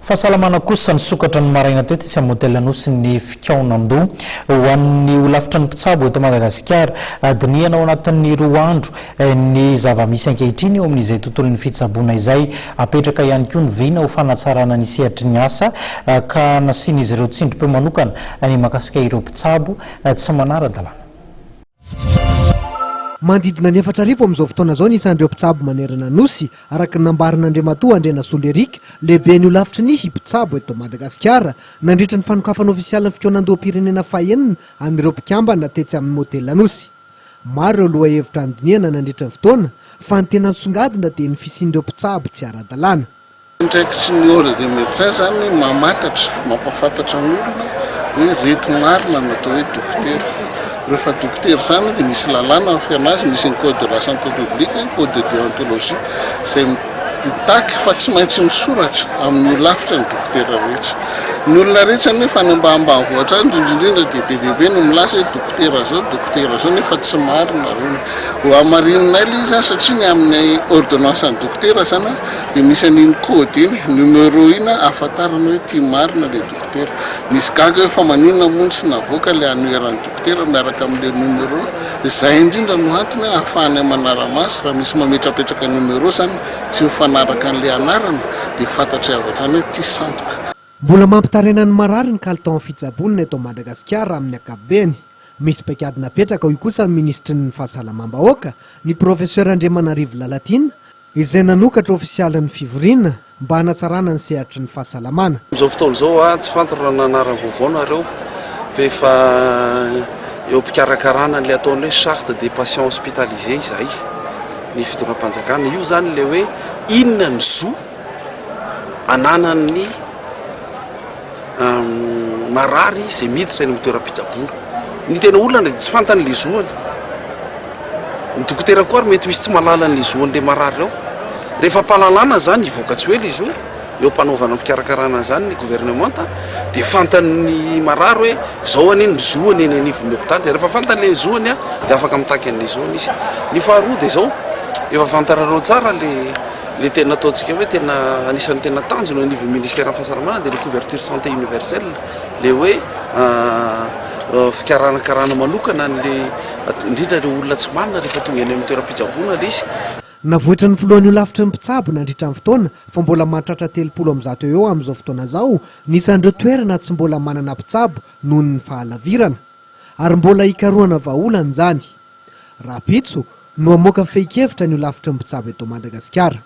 Fahasalamana kosa, nisokatra ny maraina teo tetsy amin'ny Hotel Anosy ny fikaonandoha ho an'ny holafitry ny mpitsabo eto Madagasikara. Dinihana ao anatin'ny roa andro ny zava-misy ankehitriny eo amin'izay tontolon'ny fitsaboana izay. Apetraka ihany koa ny vina ho fanatsarana ny sehatry ny asa ka nasian'izy ireo tsindrim-peo manokana ny mahakasika ireo mpitsabo tsy manara-dalàna. Manodidina ny 4000 amin'izao fotoana izao ny isan'ireo mpitsabo manerana ny Nosy, araka ny nambaran'Andriamatoa Andrianasolo Eric, lehiben'ny holafitry ny mpitsabo eto Madagasikara, nandritra ny fanokafana ofisialy ny fikaonandoham-pirenena fahenina an'ireo mpikambana tetsy amin'ny Motel Anosy. Maro ireo lohahevitra nodinihana nandritra ny fotoana, fa ny tena nisongadina dia ny fisian'ireo mpitsabo tsy ara-dalàna. Andraikitry ny Ordre des Médecins izany mamantatra, mampahafantatra ny olona hoe ireto marina no atao hoe dokotera. Rehefa dokotera izany dia misy lalàna mifehy anazy, misy ny code de la santé publique, code de déontologie izay mitaky fa tsy maintsy misoratra amin'ny holafitra ny dokotera rehetra. Ny olona rehetra anefa any ambanimbanivohitra any indrindra indrindra dia be dia be no milaza hoe dokotera zao, dokotera zao nefa tsy marina ireny. Ho hamarininay ilay izy satria ny amin'ny ordonnance an'ny dokotera izany dia misy an'iny code iny, numéro iny ahafantarana hoe ity marina ilay dokotera. Misy gaga hoe fa maninona moa no tsy navoaka ilay annuaire an'ny dokotera miaraka amin'ilay numéro. Izay indrindra no antony ahafahanay manara-maso, raha misy mametrapetraka numéro izany tsy mifanaraka an'ilay anarana dia fantatray avy hatrany hoe ity sandoka. Mbola mampitaraina ny marary ny kalitaon'ny fitsaboana eto Madagasikara amin'ny ankapobeny. Misy paikady napetraka, hoy kosa ny minisitry ny Fahasalamam-bahoaka, ny Professeur Andriamanarivo Lalatiana, izay nanokatra ofisialy ny fivoriana mba hanatsarana ny sehatry ny fahasalamana. Amin'izao fotoana izao, tsy fantatro raha nanara-baovao nareo fa efa eo am-pikarakarana an'ilay ataony hoe charte des patients hospitalisés izahay, ny fitondram-panjakana. Io izany ilay hoe inona ny zo ananan'ny marary izay miditra eny amin'ny toeram-pitsaboana. Ny tena olana dia tsy fantany ilay zoany. Ny dokotera koa ary mety misy tsy mahalala an'ilay zoan'ilay marary ao. Rehefa ampahalalana izany, hivoaka tsy ho ela izy io, eo am-panaovana am-pikarakarana an'izany ny governemanta, dia fantan'ny marary hoe izao anie ny zoany eny anivon'ny hopitaly. Rehefa fantany ilay zoany dia afaka mitaky an'ilay zoany izy. Ny faharoa dia izao, efa fantarareo tsara ilay ilay tena ataontsika hoe tena anisan'ny tena tanjona eo anivon'ny ministeran'ny fahasalamana dia ilay couverture santé universelle, ilay hoe fikarakarana manokana an'ilay indrindra ireo olona tsy manana rehefa tonga eny amin'ny toeram-pitsaboana ilay izy. Navoitry ny filohan'ny holafitry ny mpitsabo nandritra ny fotoana fa mbola mahatratra 130 eo ho eo amin'izao fotoana izao ny isan'ireo toerana tsy mbola manana mpitsabo noho ny fahalavirana. Ary mbola hikarohana vahaolana izany. Rahampitso no hamoaka fehin-kevitra ny holafitry ny mpitsabo eto Madagasikara.